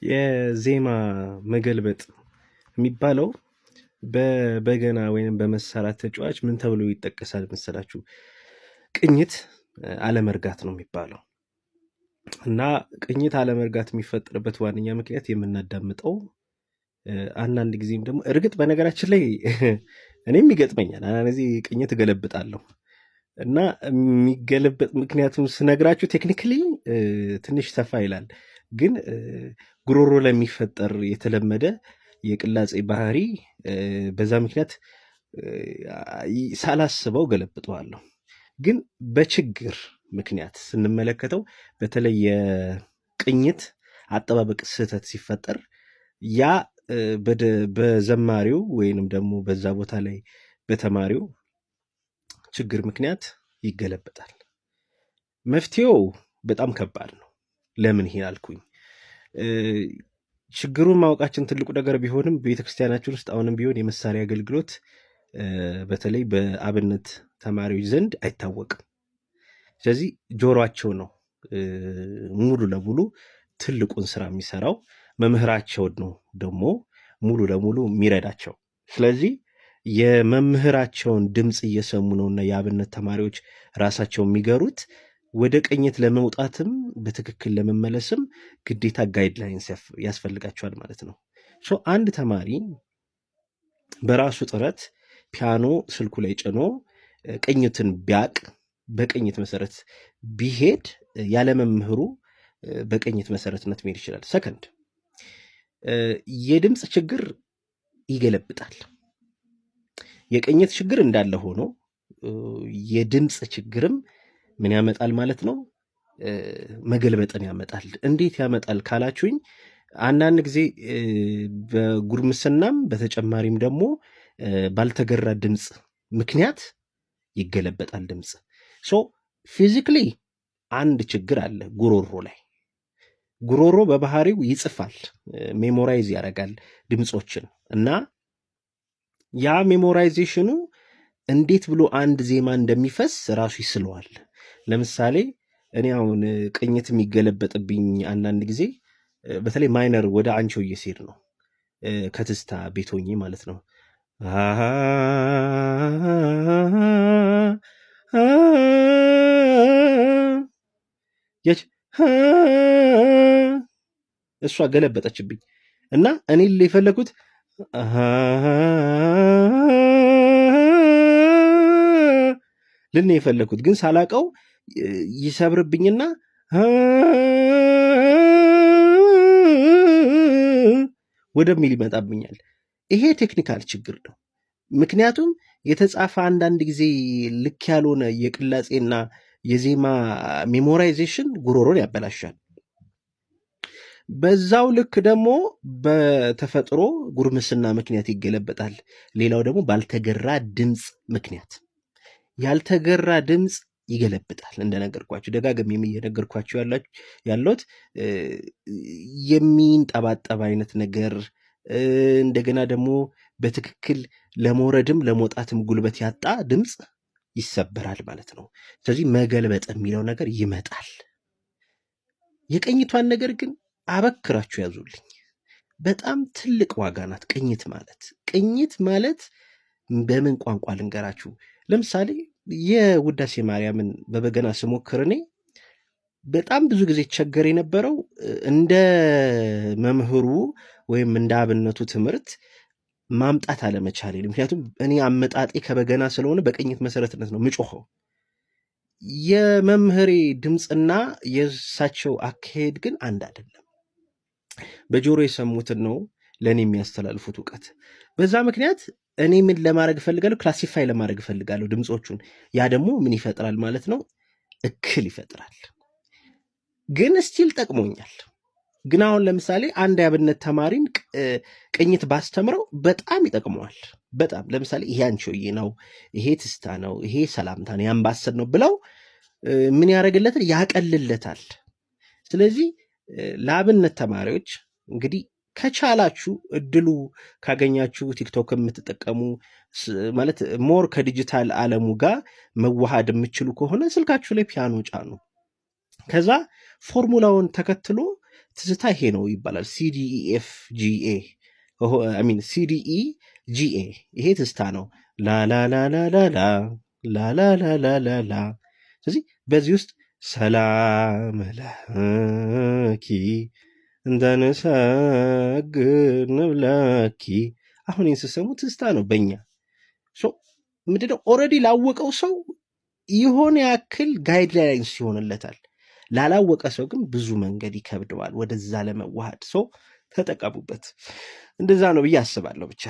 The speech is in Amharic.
የዜማ መገልበጥ የሚባለው በበገና ወይም በመሳሪያ ተጫዋች ምን ተብሎ ይጠቀሳል መሰላችሁ? ቅኝት አለመርጋት ነው የሚባለው። እና ቅኝት አለመርጋት የሚፈጠርበት ዋነኛ ምክንያት የምናዳምጠው፣ አንዳንድ ጊዜም ደግሞ እርግጥ በነገራችን ላይ እኔም ይገጥመኛል። አንዳንድ ጊዜ ቅኝት እገለብጣለሁ። እና የሚገለበጥ ምክንያቱም ስነግራችሁ technically ትንሽ ሰፋ ይላል። ግን ጉሮሮ ለሚፈጠር የተለመደ የቅላጼ ባህሪ በዛ ምክንያት ሳላስበው ገለብጠዋለሁ። ግን በችግር ምክንያት ስንመለከተው በተለይ የቅኝት አጠባበቅ ስህተት ሲፈጠር ያ በዘማሪው ወይንም ደግሞ በዛ ቦታ ላይ በተማሪው ችግር ምክንያት ይገለበጣል። መፍትሄው በጣም ከባድ ነው። ለምን ይሄን አልኩኝ? ችግሩን ማወቃችን ትልቁ ነገር ቢሆንም ቤተክርስቲያናችን ውስጥ አሁንም ቢሆን የመሳሪያ አገልግሎት በተለይ በአብነት ተማሪዎች ዘንድ አይታወቅም። ስለዚህ ጆሮአቸው ነው ሙሉ ለሙሉ ትልቁን ስራ የሚሰራው፣ መምህራቸው ነው ደግሞ ሙሉ ለሙሉ የሚረዳቸው። ስለዚህ የመምህራቸውን ድምፅ እየሰሙ ነውና የአብነት ተማሪዎች ራሳቸው የሚገሩት። ወደ ቅኝት ለመውጣትም በትክክል ለመመለስም ግዴታ guidelines ያስፈልጋቸዋል ማለት ነው። So አንድ ተማሪ በራሱ ጥረት ፒያኖ ስልኩ ላይ ጭኖ ቅኝትን ቢያቅ፣ በቅኝት መሰረት ቢሄድ፣ ያለ መምህሩ በቅኝት መሰረትነት መሄድ ይችላል። ሰከንድ፣ የድምፅ ችግር ይገለብጣል። የቅኝት ችግር እንዳለ ሆኖ የድምፅ ችግርም ምን ያመጣል ማለት ነው? መገልበጥን ያመጣል። እንዴት ያመጣል ካላችሁኝ፣ አንዳንድ ጊዜ በጉርምስናም በተጨማሪም ደግሞ ባልተገራ ድምፅ ምክንያት ይገለበጣል ድምፅ። So physically አንድ ችግር አለ ጉሮሮ ላይ። ጉሮሮ በባህሪው ይጽፋል፣ memorize ያደርጋል ድምፆችን። እና ያ memorization ኑ እንዴት ብሎ አንድ ዜማ እንደሚፈስ ራሱ ይስለዋል። ለምሳሌ እኔ አሁን ቅኝት የሚገለበጥብኝ አንዳንድ ጊዜ በተለይ minor ወደ አንቺሆዬ ስሄድ ነው፣ ከትዝታ ቤት ሆኜ ማለት ነው። ያች እሷ ገለበጠችብኝ እና እኔ የፈለኩት ልን የፈለኩት ግን ሳላቀው ይሰብርብኝና ወደሚል ይመጣብኛል። ይሄ technical ችግር ነው። ምክንያቱም የተጻፈ አንዳንድ ጊዜ ልክ ያልሆነ የቅላጼና የዜማ memorization ጉሮሮን ያበላሻል። በዛው ልክ ደግሞ በተፈጥሮ ጉርምስና ምክንያት ይገለበጣል። ሌላው ደግሞ ባልተገራ ድምፅ ምክንያት፣ ያልተገራ ድምፅ ይገለብጣል። እንደነገርኳችሁ፣ ደጋግሜ እየነገርኳችሁ ያለሁት የሚንጠባጠብ አይነት ነገር፣ እንደገና ደግሞ በትክክል ለመውረድም ለመውጣትም ጉልበት ያጣ ድምፅ ይሰበራል ማለት ነው። ስለዚህ መገልበጥ የሚለው ነገር ይመጣል። የቅኝቷን ነገር ግን አበክራችሁ ያዙልኝ። በጣም ትልቅ ዋጋ ናት ቅኝት ማለት። ቅኝት ማለት በምን ቋንቋ ልንገራችሁ? ለምሳሌ የውዳሴ ማርያምን በበገና ስሞክር እኔ በጣም ብዙ ጊዜ ቸገር የነበረው እንደ መምህሩ ወይም እንደ አብነቱ ትምህርት ማምጣት አለመቻሌ። ምክንያቱም እኔ አመጣጤ ከበገና ስለሆነ በቅኝት መሰረትነት ነው ምጮኸው። የመምህሬ ድምፅና የእሳቸው አካሄድ ግን አንድ አይደለም። በጆሮ የሰሙትን ነው ለእኔ የሚያስተላልፉት እውቀት። በዛ ምክንያት እኔ ምን ለማድረግ እፈልጋለሁ? Classify ለማድረግ እፈልጋለሁ ድምፆቹን። ያ ደግሞ ምን ይፈጥራል ማለት ነው? እክል ይፈጥራል። ግን still ጠቅሞኛል። ግን አሁን ለምሳሌ አንድ የአብነት ተማሪን ቅኝት ባስተምረው በጣም ይጠቅመዋል። በጣም። ለምሳሌ ይሄ አንቺሆዬ ነው፣ ይሄ ትዝታ ነው፣ ይሄ ሰላምታ ነው፣ የአምባሰል ነው ብለው ምን ያደርግለታል? ያቀልለታል። ስለዚህ ለአብነት ተማሪዎች እንግዲህ ከቻላችሁ፣ እድሉ ካገኛችሁ፣ ቲክቶክ የምትጠቀሙ ማለት more ከዲጂታል ዓለሙ ጋር መዋሃድ የምትችሉ ከሆነ ስልካችሁ ላይ ፒያኖ ጫኑ። ከዛ ፎርሙላውን ተከትሎ ትዝታ ይሄ ነው ይባላል። CDEFGA, I mean CDEGA፣ ይሄ ትዝታ ነው። ላላላላላላ ላላላላላላ። ስለዚህ በዚህ ውስጥ ሰላም ለኪ እንደንሰግድ ንብለኪ፣ አሁን ይህን ስትሰሙ ትዝታ ነው። በእኛ ምንድነው፣ already ላወቀው ሰው የሆነ ያክል guidelines ይሆንለታል። ላላወቀ ሰው ግን ብዙ መንገድ ይከብደዋል ወደዛ ለመዋሃድ። So ተጠቀሙበት። እንደዛ ነው ብዬ አስባለሁ ብቻ።